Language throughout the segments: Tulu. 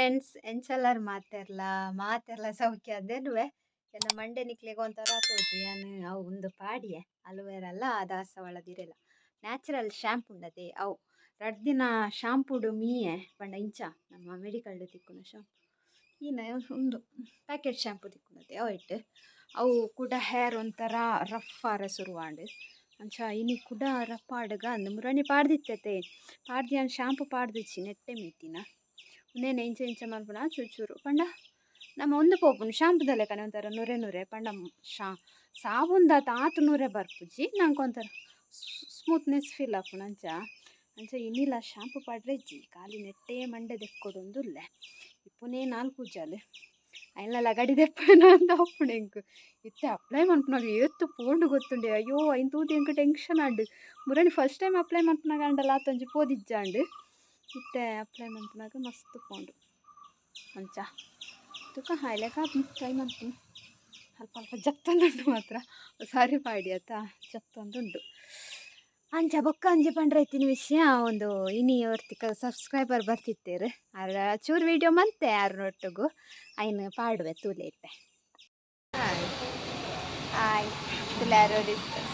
ಫ್ರೆಂಡ್ಸ್, ಎಂಚಲ್ಲರ್ ಮಾತೆರ್ಲ? ಮಾತೆರ್ಲ ಸೌಖ್ಯ ಅದೇನುವೆ. ಎನ್ನ ಮಂಡೆ ನಿಕ್ಲೆಗ್ ಒಂಥರ ತೋಜು. ಯಾನ್ ಅವು ಉಂದು ಪಾಡಿಯೆ ಅಲೋವೆರಲ್ಲ ದಾಸವಾಳದಿರೆಲ್ಲ ನ್ಯಾಚುರಲ್ ಶಾಂಪೂ ಉಂಡತೆ. ಅವು ರಡ್ಡ್ ದಿನ ಶಾಂಪೂಡು ಮೀಯೆ ಪಂಡ ಇಂಚ ನಮ್ಮ ಮೆಡಿಕಲ್ಡ್ ತಿಕ್ಕುನ ಶಾಂಪೂ ಈನ ಉಂದು ಪ್ಯಾಕೆಟ್ ಶಾಂಪೂ ತಿಕ್ಕುನತೆ. ಅವು ಇಟ್ಟು ಅವು ಕುಡ ಹೇರ್ ಒಂಥರ ರಫ್ ಆರೆ ಶುರುವಾಂಡ್. ಅಂಚ ಇನಿ ಕುಡ ರಫ್ ಆಡುಗ ಅಂದ್ ಮುರಣಿ ಪಾಡ್ದಿತ್ತತೆ. ಪಾಡ್ದಿ ಯಾನ್ ಶಾಂಪೂ ಪಾಡ್ದಿಜ್ಜಿ, ನೆಟ್ಟೆ ಮೀತಿನ. ಉಂದೇನೆ ಇಂಚ ಇಂಚ ಮಲ್ಪುನ ಚೂರು ಚೂರು ಪಂಡ ನಮ್ಮ ಉಂದು ಪೋಪುಂಡು ಶಾಂಪುದ ಲೆಕ್ಕನೆ ಒಂಥರ ನುರೆ ನುರೆ. ಪಂಡ ಶಾ ಸಾಬೂನ್ದ ಆತ್ ನುರೆ ಬರ್ಪುಜಿ, ನಂಗೆ ಒಂಥರ ಸ್ಮೂತ್ನೆಸ್ ಫೀಲ್ ಆಪುಂಡು. ಅಂಚ ಅಂಚ ಇನಿಲ ಶಾಂಪು ಪಾಡ್ರೆ ಇಜ್ಜಿ, ಖಾಲಿ ನೆಟ್ಟೇ ಮಂಡೆ ದೆಕ್ಕೊಡೊಂದುಲ್ಲೆ. ಇಪ್ಪುನೇ ನಾಲ್ಕು ಕುಜಲ್, ಐನ್ಲ ಲಗಡಿ ದೆಪ್ಪನ ಅಂತ ಆಪುಂಡು ಎಂಕ್. ಇತ್ತೆ ಅಪ್ಲೈ ಮನ್ಪುನಾಗ ಏತ್ ಪೋಂಡು ಗೊತ್ತುಂಡೆ. ಅಯ್ಯೋ, ಐನ್ ತೂದು ಎಂಕ್ ಟೆನ್ಷನ್ ಆಂಡ್. ಮುರಣಿ ಫಸ್ಟ್ ಟೈಮ್ ಅಪ್ಲೈ ಮನ್ಪುನಾಗ ಆಂಡಲ ಆತೊಂಜಿ ಪೋದಿಜ್ಜಾಂಡ್. ಇತ್ತೆ ಅಪ್ಲೈ ಮನ್ಪುನಾಗ ಮಸ್ತ್ ಪೋಂಡು. ಅಂಚ ತುಕ ಹಾಯ್ಲೆಕ ಟ್ರೈ ಮನ್ಪುನು. ಅಲ್ಪ ಅಲ್ಪ ಜತ್ತೊಂದುಂಡು ಮಾತ್ರ. ಸಾರಿ ಪಾಡಿ ಆತ, ಜತ್ತೊಂದುಂಡು. ಅಂಚ ಬೊಕ್ಕ ಅಂಜಿ ಪಂಡ್ರೆ ಇತ್ತಿನ ವಿಷಯ ಒಂದು, ಇನಿ ಒರ್ತಿಕ ಸಬ್ಸ್ಕ್ರೈಬರ್ ಬರ್ತಿತ್ತೇರು. ಆರ್ ಚೂರು ವೀಡಿಯೋ ಮಂತೆ ಆರ್ನೊಟ್ಟುಗು, ಐನ್ ಪಾಡುವೆ, ತೂಲೆ ಇತ್ತೆ. ಹಾಯ್ ಹಾಯ್, ತುಲಾರೋ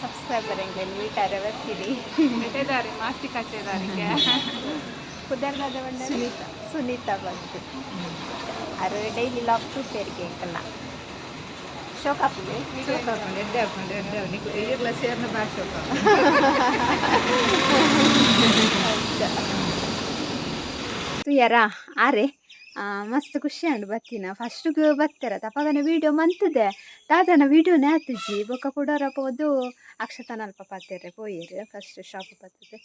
ಸಬ್ಸ್ಕ್ರೈಬರ್ ಎಂಗ್ಲೆನ್ ಮೀಟ್ ಆರೆ ಬರ್ತೀರಿ. ಕಟ್ಟೆದಾರಿ ಮಾಸ್ತಿ ಕಟ್ಟೆದಾರಿಗೆ. ಪುದರ್ದಾದ? ಸುನೀತಾ. ಸುನೀತಾ ಬಂತು. ಅರು ಡೈಲಿ ವ್ಲಾಗ್ ತೂಪೆರಿಗೆ ಎಂಕಲ್ನ. ಶೋಕ್ ಆಪುಂಡು. ಶೋಕ್ ಆಪುಂಡು, ಎಡ್ಡೆ ಆಪುಂಡು, ಎಡ್ಡೆ. ನಿಕ್ಕು ಈರ್ಲ ಸೇರ್ನ ಬಾರಿ ಶೋಕ್. ಅಂಚ ತೂಯರಾ, ಆರೆ ಮಸ್ತ್ ಖುಷಿ ಆಂಡ್ ಬತ್ತಿನ. ಫಸ್ಟ್ಗೆ ಬತ್ತೆರ ಅಪಗನೆ ವೀಡಿಯೋ ಮಂತುದೆ, ದಾದನ ವೀಡಿಯೋನೇ ಆತಿಜಿ. ಬೊಕ್ಕ ಕುಡೊರ ಪೋದು ಅಕ್ಷತನ ಅಲ್ಪ ಪಾತೆರ್ರೆ ಪೋಯೆರ್. ಫಸ್ಟ್ ಶಾಪ್ ಬತ್ತುದು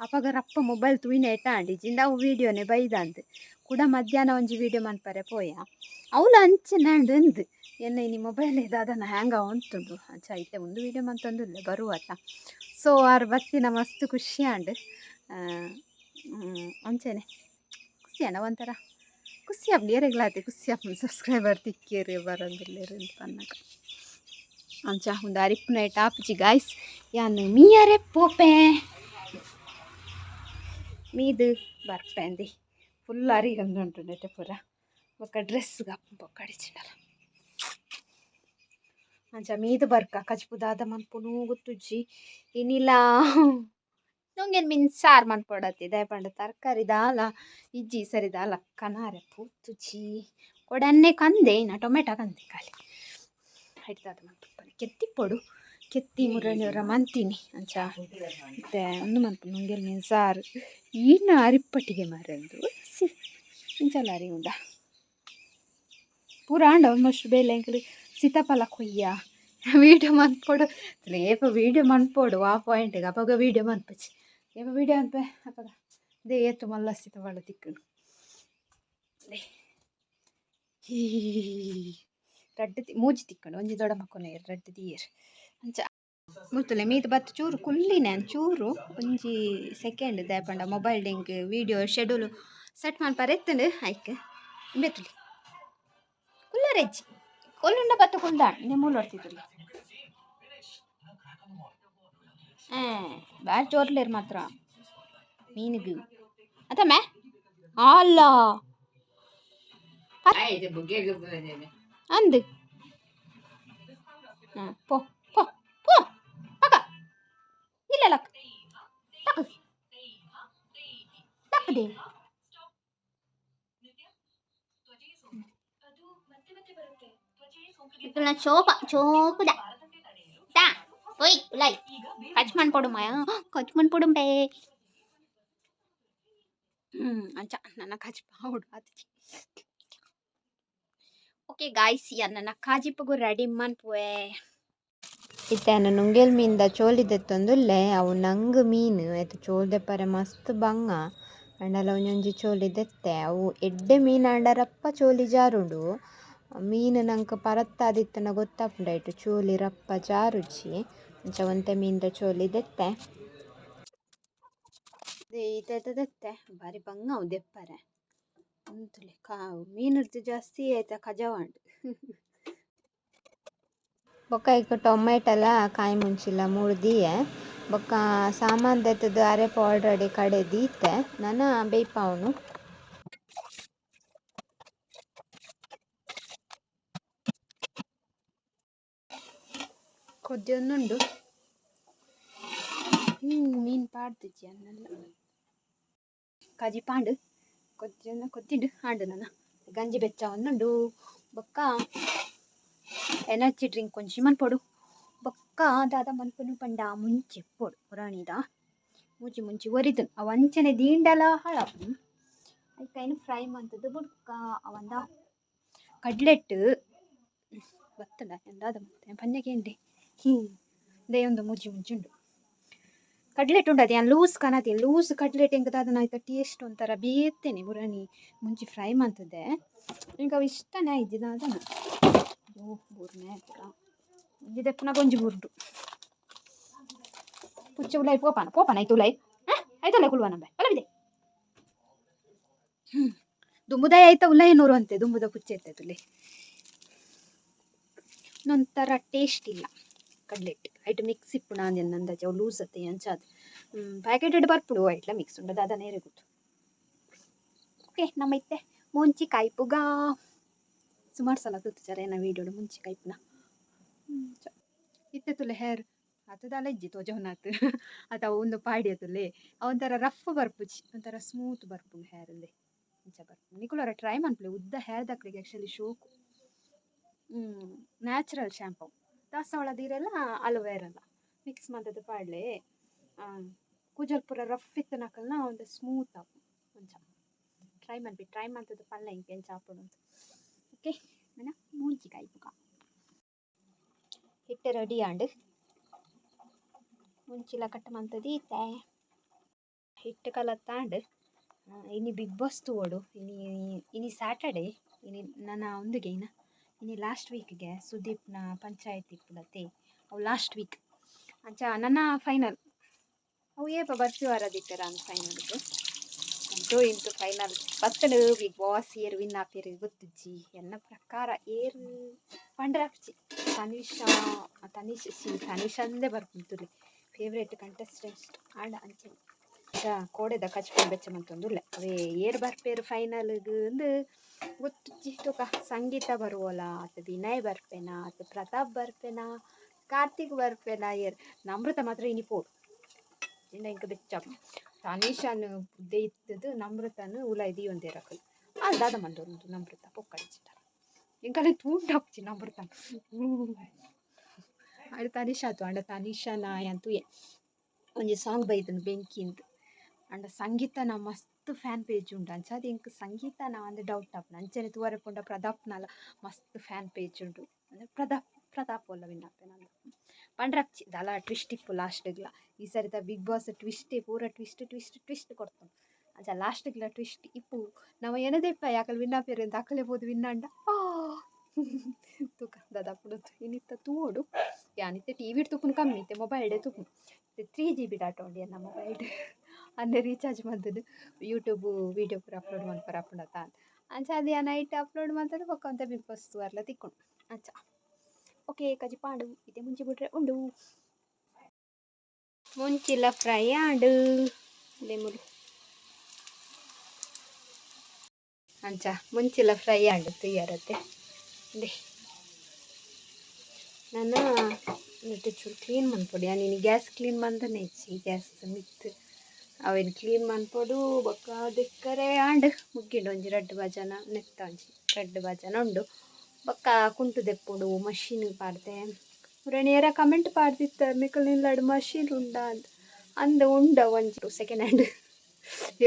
ಅಪಗ ರಪ್ಪ ಮೊಬೈಲ್ ತೂಯಿನೇಟ ಆಂಡ್, ಇಜ್ಜಿಂಡ ಅವು ವೀಡಿಯೋನೆ ಬೈದಂದ್. ಕುಡ ಮಧ್ಯಾಹ್ನ ಒಂಜಿ ವೀಡಿಯೋ ಮನ್ಪರೆ ಪೋಯ, ಅವ್ಲ ಅಂಚನೆ ಆಂಡ್ ಅಂದ್. ಎನ್ನ ಇನಿ ಮೊಬೈಲ್ ದಾದನ ಹ್ಯಾಂಗ್ ಆವೊಂತುಂಡು. ಅಂಚ ಇತ್ತೆ ಒಂದು ವೀಡಿಯೋ ಮಂತೊಂದುಲ್ಲೆ, ಬರುವತ. ಸೊ ಆರ್ ಬತ್ತಿನ ಮಸ್ತ್ ಖುಷಿ ಆಂಡ್. ಅಂಚನೆ ಖುಷಿ ಆಂಡ, ಒಂಥರ ಖುಷಿ ಆಪುಂಡು. ಏರೆಗ್ಲ ಆತೆ ಖುಷಿ ಆಪುಂಡು ಸಬ್ಸ್ಕ್ರೈಬರ್ ತಿಕ್ಕಿಯೆರ್, ಬರೊಂದುಲ್ಲೆರ್ ಅಂದ್ ಪನ್ನಗ. ಅಂಚ ಉಂದು ಅರಿಪುನೈಟ್ ಆಪುಜಿ ಗಾಯ್ಸ್. ಯಾನ್ ಮೀಯರೆ ಪೋಪೆ, ಮೀದ್ ಬರ್ಪೆಂದಿ. ಫುಲ್ ಅರಿ ಉಂಟು ನೆಟೆ ಪೂರ. ಬೊಕ್ಕ ಡ್ರೆಸ್ ಬೊಕ್ಕ ಅಡಿಚಿಂಡಲ. ಅಂಚ ಮೀದ್ ಬರ್ಕ. ಕಜ್ಪು ದಾದ ಮನ್ಪುನು ಗೊತ್ತುಜ್ಜಿ. ಇನಿಲ ನುಂಗೆಲ್ ಮೀನ್ ಸಾರು ಮನ್ಪೊಡತ್ತೆ. ದಾಯೆ ಪಂಡ ತರಕಾರಿ ದಾಲ ಇಜ್ಜಿ. ಸರಿ ದಾಲ ಕನಾರೆ ಪೂತುಜಿ. ಕೊಡನ್ನೆ ಕಂದೆ ಇನ್ನ ಟೊಮೆಟೊ ಕಂದೆ ಖಾಲಿ. ಐಟ್ ದಾದ ಮನ್ಪುನಿ? ಕೆತ್ತಿಪ್ಪೊಡು. ಕೆತ್ತಿ ಮುರಣಿಯವರ ಮಂತೀನಿ. ಅಂಚ ಇತ್ತೆ ಉಂದು ಮನ್ಪುನು, ನುಂಗೆಲ್ ಮೀನ್ ಸಾರು. ಈನ ಅರಿಪಟ್ಟಿಗೆ ಮಾರಂದು ಸಿ ಇಂಚಲ ಅರಿ ಉಂಡ ಪೂರ ಆಂಡ ಆಲ್ಮೋಸ್ಟ್ ಬೇಲೆ. ಎಂಕುಲು ಸೀತಾಫಲ ಕೊಯ್ಯ. ವೀಡಿಯೋ ಮನ್ಪೊಡು, ಏಪ ವೀಡಿಯೋ ಮನ್ಪೊಡು ಆ ಪಾಯಿಂಟ್ಗೆ ಅಪಗ ವೀಡಿಯೋ ಮನ್ಪುಜಿ. ಏಪ ವೀಡಿಯೋ ಮನ್ಪೆ ಅಪಗ. They, ಏತು ಮಲ್ಲ ಸೀತಾಫಲ ತಿಕ್ಕುಂಡು. They, ರಡ್ಡ್ ಮೂಜಿ ತಿಕ್ಕುಂಡು. ಒಂಜಿ ದೊಡ್ಡ ಮಕ್ಕೊನೆ, ರಡ್ಡ್ ದಿಯೆರ್. ಅಂಚ ಮುರ್ತುಲೆ ಮೀತ್ ಬತ್ತ್ ಚೂರು ಕುಲ್ಲಿನೆ ಚೂರು ಒಂಜಿ ಸೆಕೆಂಡ್. ದಾಯೆ ಪಂಡ ಮೊಬೈಲ್ ಎಂಕ್ ವೀಡಿಯೋ ಶೆಡ್ಯೂಲ್ ಸೆಟ್ ಮನ್ಪರೆ ಇತ್ತುಂಡು ಐಕ್. ಇಂಬೆತುಲಿ ಕುಲ್ಲರೆಜ್ಜಿ. ಕೊಲ್ಲುಂಡ ಬತ್ತು ಕುಲ್ದಾಣ್ ನೆ ಮೂಲು ಹೊಡ್ತಿದ್ರಲ್ಲಿ. ಬಾರಿ ಜೋರ್ಲೇರ್ ಮಾತ್ರ ಮೀನಿಗ್ ಅತ್ತಮ್ಮೆ ಅಲ್ಲ. ಅಂದ್ ಹಾಂ, ಪೋ ಪೋ ಪೋ ಪಕ ಇಲ್ಲ ಲಕ್ ಟಕ್ ಟಕ್ದೆ. ಚೋಪ ಚೋಕುದ ತಾ ಓಯ್ ಉಲಾಯ್ ಕಚ್ ಮನ್ಪೊಡು ಮಾಯ, ಕಚ್ ಮನ್ಪೊಡು ಬೇ. ಅಂಚ ನನ್ನ ಕಚ್ ಪಾವುಡು ಆತಿಜಿ. ಓಕೆ ಗಾಯ್ಸ್, ನನ್ನ ಕಾಜಿಪಗು ರೆಡಿ ಮನ್ಪುವೆ. ಇತ್ತೆ ಯಾನ್ ನುಂಗೆಲ್ ಮೀನ್ದ ಚೋಲಿ ದೆತ್ತೊಂದುಲ್ಲೆ. ಅವು ನಂಗ್ ಮೀನ್ ಐತ ಚೋಲಿ ದೆಪ್ಪರೆ ಮಸ್ತ್ ಬಂಗ ಆಂಡಲ ಒಂಜೊಂಜಿ ಚೋಲಿ ದೆತ್ತೆ. ಅವು ಎಡ್ಡೆ ಮೀನ್ ಆಂಡ ರಪ್ಪ ಚೋಲಿ ಜಾರುಂಡು. ಮೀನ್ ನಂಕ್ ಪರತ್ತಾದಿತ್ತುಂಡ ಗೊತ್ತಾಪುಂಡು, ಐಟ್ ಚೋಲಿ ರಪ್ಪ ಜಾರುಜಿ. ಅಂಚ ಒಂತೆ ಮೀನ್ದ ಚೋಲಿ ದೆತ್ತೆ. ಈತೈತ ದೆತ್ತೆ. ಬಾರಿ ಬಂಗ ಅವು ದೆಪ್ಪರೆ. ಉಂತುಲೆ ಮೀನುರ್ದು ಜಾಸ್ತಿ ಐತ ಕಜವಾಂಡ್. ಬೊಕ್ಕ ಐಕ್ ಟೊಮೆಟೊಲ ಕಾಯಿ ಮುಂಚಿಲ ಮೂರ್ದಿಯೆ. ಬೊಕ್ಕ ಸಾಮಾನ್ ದೆತ್ತುದು ಅರೆಪು ಆಲ್ರೆಡಿ ಕಡೆ ದೀತೆ, ನನ ಬೇಯ್ಪಾವುನು. ಕೊದ್ಯೊಂದುಂಡು. ಮೀನ್ ಪಾಡ್ದಿಜ್ಜಿ ಅನ್ನಲ್ಲ. ಕಜಿ ಪಾಂಡು ಕೊದ್ಯೊಂದು ಕೊದ್ದಿಂಡು ಆಂಡು ನನ ಗಂಜಿ ಬೆಚ್ಚ ಒಂದುಂಡು. ಬೊಕ್ಕ ಎನರ್ಜಿ ಡ್ರಿಂಕ್ ಒಂಜಿ ಮನ್ಪೊಡು. ಬೊಕ್ಕ ದಾದ ಮನ್ಪುನು ಪಂಡ ಮುಂಚಿ ಇಪ್ಪೊಡು. ಪುರಾಣಿದ ಮುಂಚಿ ಮುಂಚಿ ಒರಿದು ಅವು ಅಂಚನೆ ದೀಂಡಲ ಹಾಳಾಪುಂಡು. ಐಕ್ ಐನ್ ಫ್ರೈ ಮಂತುದು ಬುಡ್ಕ ಅವಂದ ಕಡ್ಲೆಟ್ ಬತ್ತುಂಡ ದಾದ ಮಂತೆ ಪಂಜೆ ಕೇಂಡೆ. They ಒಂದು ಮೂಜಿ ಮುಂಚಿ ಉಂಡು. ಕಡ್ಲೆಟ್ ಉಂಡು. ಅದು ಯಾನ್ ಲೂಸ್ ಕನತಿ. ಲೂಸ್ ಕಡ್ಲೆಟ್ ಎಂಕ್ ದಾದನ ಐತ ಟೇಸ್ಟ್ ಒಂಥರ ಬೇತೆನೆ. ಬುರಣಿ ಮುಂಚಿ ಫ್ರೈ ಮಂತುದೆ ಎಂಕ್ ಅವು ಇಷ್ಟನೇ ಆಯಿಜಿ ದಾದನ. ಓ ಬೂರ್ನೆ ಪೂರ ಒಂಜಿ ದೆಪ್ಪುನಗ ಒಂಜಿ ಬೂರ್ಡು. ಪುಚ್ಚೆ ಉಲಾಯಿ ಪೋಪಾನ ಪೋಪಾನ ಐತ ಉಲಾಯಿ ಐತಲ್ಲ ಕುಲ್ವಾನಂಬೆ ಒಲವಿದೆ. ದುಂಬುದಾಯ ಐತ ಉಲಾಯಿ ನೂರು ಅಂತೆ. ದುಂಬುದ ಪುಚ್ಚೆ ಇತ್ತೆ ತುಲೆ. ಒಂಥರ ಟೇಸ್ಟ್ ಇಲ್ಲ ಕಡ್ಲೆಟ್. ಐಟ್ ಮಿಕ್ಸ್ ಇಪ್ಪುನ ಅಂದೆನ್ ಅಂದಾಜು. ಅವು ಲೂಸ್ ಅತ್ತೆ ಅಂಚಾದ್ ಪ್ಯಾಕೆಟೆಡ್ ಬರ್ಪುಂಡು. ಐಟ್ಲ ಮಿಕ್ಸ್ ಉಂಡು ದಾದ ನೇರೆ ಗೊತ್ತು. ಓಕೆ, ನಮ್ಮ ಇತ್ತೆ ಮುಂಚಿ ಕಾಯ್ಪುಗ. ಸುಮಾರು ಸಲ ತೂತುಜಾರ ಏನ ವೀಡಿಯೋಡು ಮುಂಚಿ ಕಾಯ್ಪುನ. ಇತ್ತೆ ತುಲೆ ಹೇರ್ ಅತದಾಲ ಇಜ್ಜಿ ತೋಜವನಾತ್ ಅತ ಒಂದು ಪಾಡಿಯ ತುಲೆ. ಒಂಥರ ರಫ್ ಬರ್ಪುಜಿ, ಒಂಥರ ಸ್ಮೂತ್ ಬರ್ಪುಂಡು ಹೇರ್ ಇಂದೆ ಇಂಚ ಬರ್ಪುಂಡು. ನಿಕುಲು ಟ್ರೈ ಮನ್ಪುಲೆ. ಉದ್ದ ಹೇರ್ ದಕ್ಲೆಗ್ ಆಕ್ಚುಲಿ ಶೋಕು. Natural shampoo. ದಾಸವಾಳ ದೀರೆಲ್ಲ ಅಲೋವೆರಲ್ಲ ಮಿಕ್ಸ್ ಮಂತುದು ಪಾಡ್ಲೆ. ಕೂಜಲ್ ಪೂರ ರಫ್ ಇತ್ತನಕಲ್ನ ಒಂದು ಸ್ಮೂತ್ ಆಪುಂಡು. ಒಂಚ ಟ್ರೈ ಮನ್ಪಿ. ಟ್ರೈ ಮಂತುದು ಪನ್ಲೆ ಎಂಕ್ ಎಂಚ ಆಪುಂಡು ಅಂತ. ಓಕೆ, ನನ ಮುಂಚಿ ಕಾಯ್ಪುಗ. ಹಿಟ್ಟು ರೆಡಿ ಆಂಡ್. ಮುಂಚಿಲ ಕಟ್ ಮಂತುದು ಇತ್ತೆ ಹಿಟ್ಟು ಕಲತ್ತಾಂಡ್. ಇನಿ ಬಿಗ್ ಬಾಸ್ ತೂವೊಡು ಇನಿ. ಇನಿ ಸ್ಯಾಟರ್ಡೆ. ಇನಿ ನನ ಉಂದುಗೆ ಇನ ಇನಿ ಲಾಸ್ಟ್ ವೀಕ್ಗೆ ಸುದೀಪ್ನ ಪಂಚಾಯತಿ ಇಪ್ಪುಂಡತೆ, ಅವು ಲಾಸ್ಟ್ ವೀಕ್. ಅಂಚ ನನ ಫೈನಲ್ ಅವು ಏಪ ಬರ್ಪಿ ವಾರದಿತ್ತೆರ ಅಂದ್ ಫೈನಲ್ಗ್ ಅಂತೂ ಇಂತೂ ಫೈನಲ್ ಬತ್ತುಂಡು. ಬಿಗ್ ಬಾಸ್ ಏರ್ ವಿನ್ ಆಪೆರ್ ಗೊತ್ತುಜ್ಜಿ. ಎನ್ನ ಪ್ರಕಾರ ಏರ್ ಪಂಡ್ರೆ ಆಪುಜಿ. ತನಿಷಾ, ತನಿಷ್, ಸಿ ತನಿಷ್ ಅಂದೇ ಬರ್ಪುಂಡು ತೂಲೆ ಫೇವ್ರೇಟ್ ಕಂಟೆಸ್ಟೆಂಟ್. ಆಂಡ ಅಂಚನೆ ಕೋಡೆದ ಕಚ್ಪುನ ಬೆಚ್ಚ ಮಂತೊಂದುಲ್ಲೆ. ಅವೇ ಏರ್ ಬರ್ಪೆರ್ ಫೈನಲ್ಗ್ ಅಂದ್ ಗೊತ್ತುಜ್ಜಿ. ತೂಕ, ಸಂಗೀತ ಬರುವೊಲ ಅತ್ ವಿನಯ್ ಬರ್ಪೆನಾ, ಅತ್ ಪ್ರತಾಪ್ ಬರ್ಪೆನಾ, ಕಾರ್ತಿಕ್ ಬರ್ಪೆನಾ, ಏರ್? ನಮ್ರತ ಮಾತ್ರ ಇನಿ ಪೋಡು ಇಜಿಂಡ ಎಂಕ್ ಬೆಚ್ಚ ಆಪುಂಡು. ತನಿಷನ್ ದೆಯ್ತುದು ನಮ್ರತನ್ ಉಲಾಯಿ ದೀವೊಂದೆರ್ ಅಕುಲು. ಆಲ್ ದಾದ ಮಂತೊಂದುಂಡು ನಮ್ರತ ಪೊಕ್ಕಡೆ. ಎಂಕಲೆ ತೂಂಡ ಆಪುಜಿ ನಮ್ರತನ್. ಆಂಡ ತನಿಷಾ ಆತು. ಆಂಡ ತನಿಷನ ಯಾನ್ ತೂಯೆ, ಒಂಜಿ ಸಾಂಗ್ ಬೈದ್ಂಡ್ ಬೆಂಕಿಂದ್. ಆಂಡ ಸಂಗೀತನ ಮಸ್ತ್ ಫ್ಯಾನ್ ಪೇಜ್ ಉಂಡು. ಅಂಚಾದ್ ಎಂಕ್ ಸಂಗೀತನ ಅಂದ್ ಡೌಟ್ ಆಪುಂಡು. ಅಂಚನೆ ತೂವರೆ ಪೋಂಡ ಪ್ರತಾಪ್ನಲ ಮಸ್ತ್ ಫ್ಯಾನ್ ಪೇಜ್ ಉಂಡು. ಅಂದ್ರೆ ಪ್ರತಾಪ್ ಪ್ರತಾಪ್ ಒಲ್ಲ ವಿನ್ ಆಪೆನ ಪಂಡ್ರೆ ಆಪುಜಿ. ದಾಲ ಟ್ವಿಸ್ಟ್ ಇಪ್ಪು ಲಾಸ್ಟ್ಗ್ಲ. ಈ ಸರಿತ ಬಿಗ್ ಬಾಸ್ ಟ್ವಿಸ್ಟೇ ಪೂರ. ಟ್ವಿಸ್ಟ್ ಟ್ವಿಸ್ಟ್ ಟ್ವಿಸ್ಟ್ ಕೊರ್ತುಂಡು. ಅಂಚ ಲಾಸ್ಟ್ಗ್ಲ ಟ್ವಿಸ್ಟ್ ಇಪ್ಪು. ನಮ ಎನ್ನದೇ ಇಪ್ಪ ಅಕಲ್ ವಿನ್ ಆಪೆರ್ ಅಂತ. ಅಕಲೆ ಪೋದು ವಿನ್ ಆಂಡ ತೂಕ ದಾದ ಆಪುಂಡು. ಇನಿತ್ತ ತೂವೊಡು. ಯಾನ್ ಇತ್ತೆ ಟಿವಿಡ್ ತೂಪುನು ಕಮ್ಮಿ, ಇತ್ತೆ ಮೊಬೈಲ್ಡೇ ತೂಪುನು. 3 ಜಿಬಿ ಡಾಟಾ ಉಂಡು ಎನ್ನ ಮೊಬೈಲ್ಡ್. ಅಂದೆ ರೀಚಾರ್ಜ್ ಮಲ್ತುದು ಯೂಟ್ಯೂಬ್ ವೀಡಿಯೋ ಪೂರ ಅಪ್ಲೋಡ್ ಮನ್ಪರೆ ಆಪುಂಡತ ಅಂಚ ಅದು ಯಾನ್ ನೈಟ್ ಅಪ್ಲೋಡ್ ಮಲ್ತುದು ಬೊಕ್ಕ ಒಂತೆ ಬಿಗ್ ಬಾಸ್ ತೂವರೆಲ ತಿಕ್ಕುಂಡು ಅಂಚ. ಓಕೆ, ಕಜಿಪು ಆಂಡು. ಇತ್ತೆ ಮುಂಚಿ ಬುಡ್ರೆ ಉಂಡು. ಮುಂಚಿಲ ಫ್ರೈ ಆಂಡು ಲೆಮುಲು. ಅಂಚ ಮುಂಚಿಲ ಫ್ರೈ ಆಂಡು ತೂಯರತ್ತೆ. ಇಂದೆ ನನ ನೆಟ್ ಚೂರು ಕ್ಲೀನ್ ಮನ್ಪೊಡು. ಯಾನ್ ಇನಿ ಗ್ಯಾಸ್ ಕ್ಲೀನ್ ಮಂತನೆ ಇಜ್ಜಿ. ಗ್ಯಾಸ್ ಮಿತ್ತ್ ಅವೆನ್ ಕ್ಲೀನ್ ಮನ್ಪೊಡು. ಬೊಕ್ಕ ದೆಕ್ಕರೆ ಆಂಡ್, ಮುಗ್ಗಿಂಡು. ಒಂಜಿ ರಡ್ಡ್ ಬಜನ ನೆತ್ತ ಒಂಜಿ ರಡ್ಡ್ ಬಜನ ಉಂಡು. ಬೊಕ್ಕ ಕುಂಟು ದೆಪ್ಪೊಡು, ಮಷಿನ್ ಪಾಡ್ದೆ. ಏರ ಕಮೆಂಟ್ ಪಾಡ್ದಿತ್ತೆರ್, ನಿಕಲ್ನ ಇಲ್ಲಡ್ ಮಷಿನ್ ಉಂಡಾ ಅಂದ್. ಅಂದ್, ಉಂಡ ಒಂಜಿ ಸೆಕೆಂಡ್ ಹ್ಯಾಂಡ್.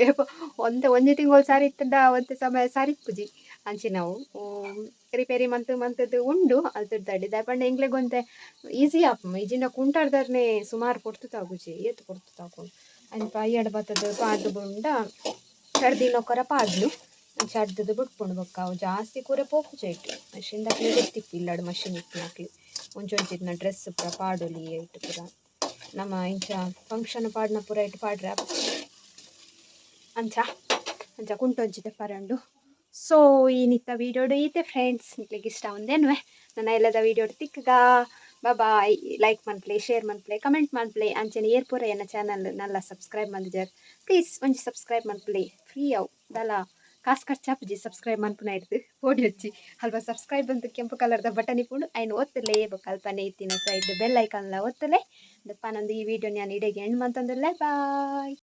ಏಪ ಒಂತೆ ಒಂಜಿ ತಿಂಗೊಳು ಸರಿ ಇತ್ತ್ಂಡ ಒಂತೆ ಸಮಯ ಸರಿ ಇಪ್ಪುಜಿ. ಅಂಚಿನವು ರಿಪೇರಿ ಮಂತ್ ಮಂತುದು ಉಂಡು ಅಲ್ತುರ್ದು. ದಾಯೆ ಪಂಡ ಎಂಕ್ಲೆಗ್ ಒಂತೆ ಈಸಿ ಆಪುಂಡು. ಇಜಿಂಡ ಕುಂಟಾರ್ದರ್ನೆ ಸುಮಾರು ಪೊರ್ತು ತಾಗುಜಿ, ಏತ್ ಪೊರ್ತು ತಾಗುಂಡು. ಅಲ್ಪ ಅಯ್ಯಡ್ ಬತ್ತುದು ಪಾಡ್ದ್ ಬುಡುಂಡ ರಡ್ಡ್ ದಿನಕ್ಕೊರ ಪಾಡ್ಲು ಅಂಚ ಅರ್ದದು ಬುಡ್ಪುಂಡು. ಬೊಕ್ಕ ಅವು ಜಾಸ್ತಿ ಕೂರೆ ಪೋಪುಜಿ ಐಟ್. ಮಷಿನ್ ದಕ್ಲೆಗ್ ಗೊತ್ತಿಪ್ಪು, ಇಲ್ಲಡ್ ಮಷಿನ್ ಇತ್ತಿನಕ್ಲು. ಒಂಜೊಂಜಿ ಡ್ರೆಸ್ ಪೂರ ಪಾಡೊಲಿ ಐಟ್ ಪೂರ. ನಮ ಇಂಚ ಫಂಕ್ಷನ್ ಪಾಡ್ನ ಪೂರ ಐಟ್ ಪಾಡ್ರೆ ಆಪುಜಿ. ಅಂಚ ಅಂಚ ಕುಂಟು ದೆಪ್ಪರೆ ಉಂಡು. ಸೊ ಇನಿತ್ತ ವೀಡಿಯೋಡು ಈತೆ ಫ್ರೆಂಡ್ಸ್. ನಿಕ್ಲೆಗ್ ಇಷ್ಟ ಒಂದೇನ್ವೆ. ನನ್ನ ಎಲ್ಲದ ವೀಡಿಯೋಡ್ ತಿಕ್ಕಗ. ಬಾಯ್. ಲೈಕ್ ಮನ್ಪುಲೆ, ಶೇರ್ ಮನ್ಪುಲೆ, ಕಮೆಂಟ್ ಮನ್ಪುಲೆ. ಅಂಚನೆ ಏರ್ ಪೂರ ಎನ್ನ ಚಾನಲ್ ನಲ್ಲ ಸಬ್ಸ್ಕ್ರೈಬ್ ಮಲ್ದಿಜರ್, ಪ್ಲೀಸ್ ಒಂಜಿ ಸಬ್ಸ್ಕ್ರೈಬ್ ಮನ್ಪುಲೆ. ಫ್ರೀ ಅವು ದಾಲ. ಕಾಸು ಖರ್ಚಾಪುಜಿ ಸಬ್ಸ್ಕ್ರೈಬ್ ಮನ್ಪುನ ಇಡ್ದು ಪೋಡಿ ಹಚ್ಚಿ ಅಲ್ಪ ಸಬ್ಸ್ಕ್ರೈಬ್ ಅಂತ ಕೆಂಪು ಕಲರ್ದ ಬಟನ್ ಇಪ್ಪುಂಡು, ಐನ್ ಒತ್ತುಲೆ. ಬೊಕ್ಕ ಅಲ್ಪನೆ ಇತ್ತಿನ ಸೈಡ್ ಬೆಲ್ ಐಕನ್ಲ ಒತ್ತುಲೆ. ಪನೊಂದು ಈ ವಿಡಿಯೋ ನಾನು ಇಡೆಗೆ ಎಂಡ್ ಮಂತೊಂದುಲ್ಲೆ. ಬಾಯ್.